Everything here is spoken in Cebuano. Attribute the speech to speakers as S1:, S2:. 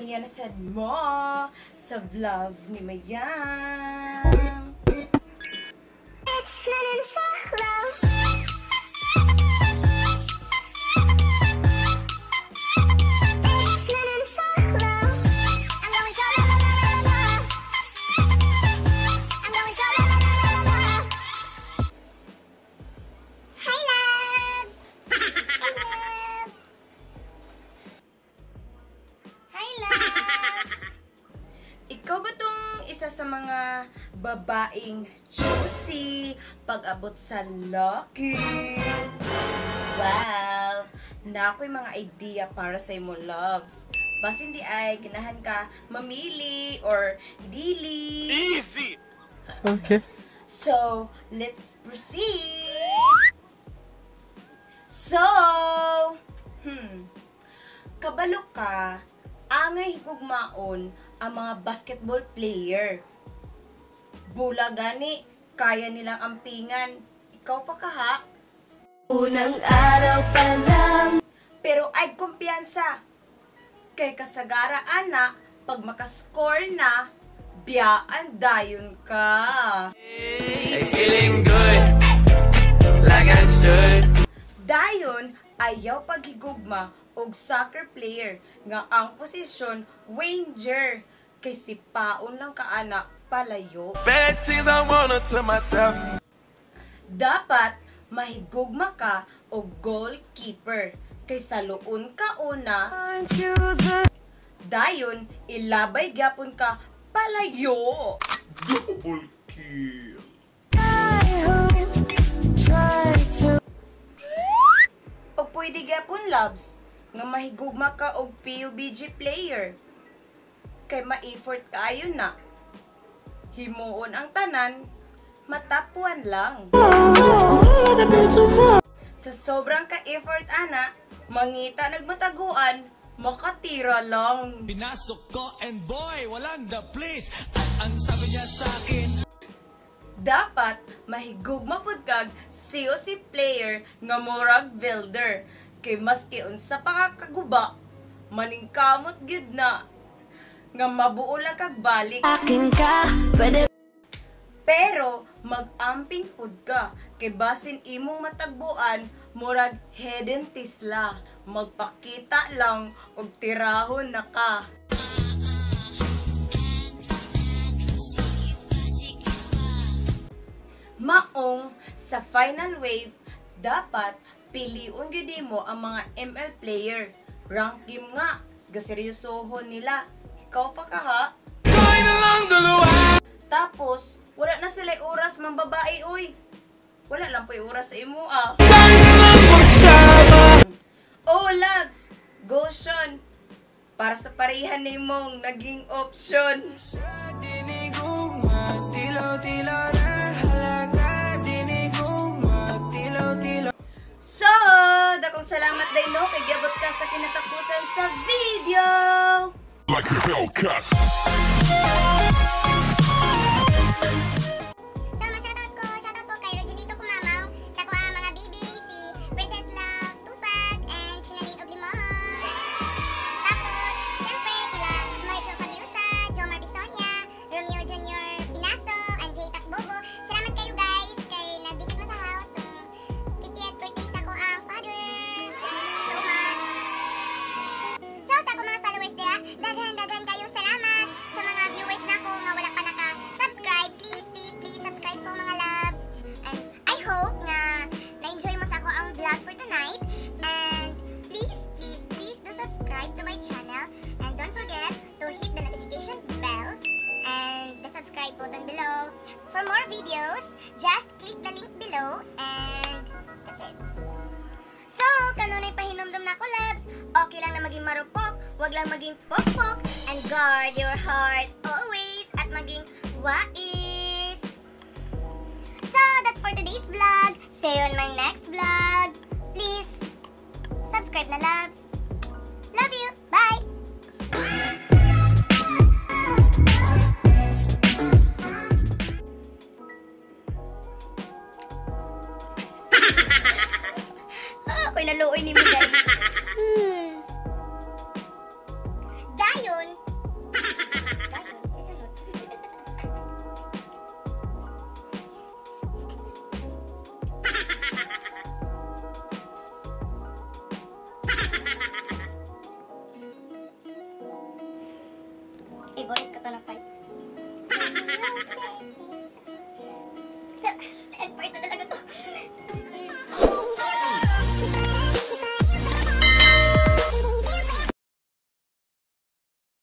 S1: Ania na sad mo sa vlog ni Mayang. Ikaw ba tong isa sa mga babaeng choosy pag-abot sa lucky? Well, na ako'y mga idea para sa imo, loves. Basin di ay ganahan ka mamili or dili.
S2: Easy!
S3: Okay.
S1: So, let's proceed! So, kabalo ka, angay higugmaon ang mga basketball player. Bula gani, kaya nilang ampingan. Ikaw pa ka ha?
S4: Unang araw pa lang.
S1: Pero ay kumpiyansa. Kay kasagara ana, pag makascore na, biyaan dayon ka.
S2: Hey, feeling good, like I should.
S1: Dayon, ayaw paghigugma og soccer player nga ang posisyon winger kay sipaon lang ka ana palayo.
S2: Bad things I wanna to myself.
S1: Dapat mahigugma ka og goalkeeper kay saluon ka una. Dayon, ilabay gyapon ka palayo.
S2: Double kill.
S1: O pwede gyapon, loves, nga mahigugma ka og PUBG player. Kay ma-effort kaayo na. Himuon ang tanan, matapuan lang. Sa sobrang ka-effort ana, mangita nagmataguan, makatira lang.
S5: Pinasok ko and boy, walang the place. At ang sabi niya sa akin,
S1: Dapat mahigugma pud kag COC player nga murag builder kay maski unsa pa ka kaguba, maningkamot gid na nga mabuo lang kag balik.
S4: Akin ka, pwede.
S1: Pero mag-amping pud ka kay basin imong matagbuan murag hidden tisla, magpakita lang og tirahon na ka. Maong sa final wave, dapat piliun gyud mo ang mga ML player. Rank game nga, gaseryosohon nila. Ikaw pa ka ha? Tapos, wala na sila oras mambabae, oy. Wala lang po'y oras sa imo ah. Oh, loves! Go Sean! Para sa parehan nimong naging option. So, dakong salamat day no kay giabot ka sa kinatapusan sa video.
S2: Like a Hellcat.
S6: So, ma-shoutout ko kay Rogelito Kumamaw, sa kuha mga BB, si Princess Love Tupag, and Shinalyn Oblimon. Tapos, syempre, kila Maricho Fabiusa, Jomar Bisonia, Romeo Jr. Pinaso, Anjay Takbobo. Salamat kayo guys, kay nag-visit mo sa house tong 50th birthday sa ko ang father. Thank you so much. So, sa akong mga followers dira, daghan-daghan kayong salamat. Sa mga viewers na ko nga wala pa naka-subscribe, please, please, please subscribe po mga loves. And I hope nga na-enjoy mo sa ako ang vlog for tonight. And please, please, please do subscribe to my channel. And don't forget to hit the notification bell and the subscribe button below. For more videos, just click the link below and that's it. So, kanunay pahinumdum na ko, loves. Okay lang na maging marupok, wag lang maging pokpok, and guard your heart always at maging wais. So, that's for today's vlog. See you on my next vlog. Please, subscribe na, loves. Love you. Bye! Ako'y naluoy ni Miguel. Dayon, Favorite ko to na part. You save me. So, end part na talaga to.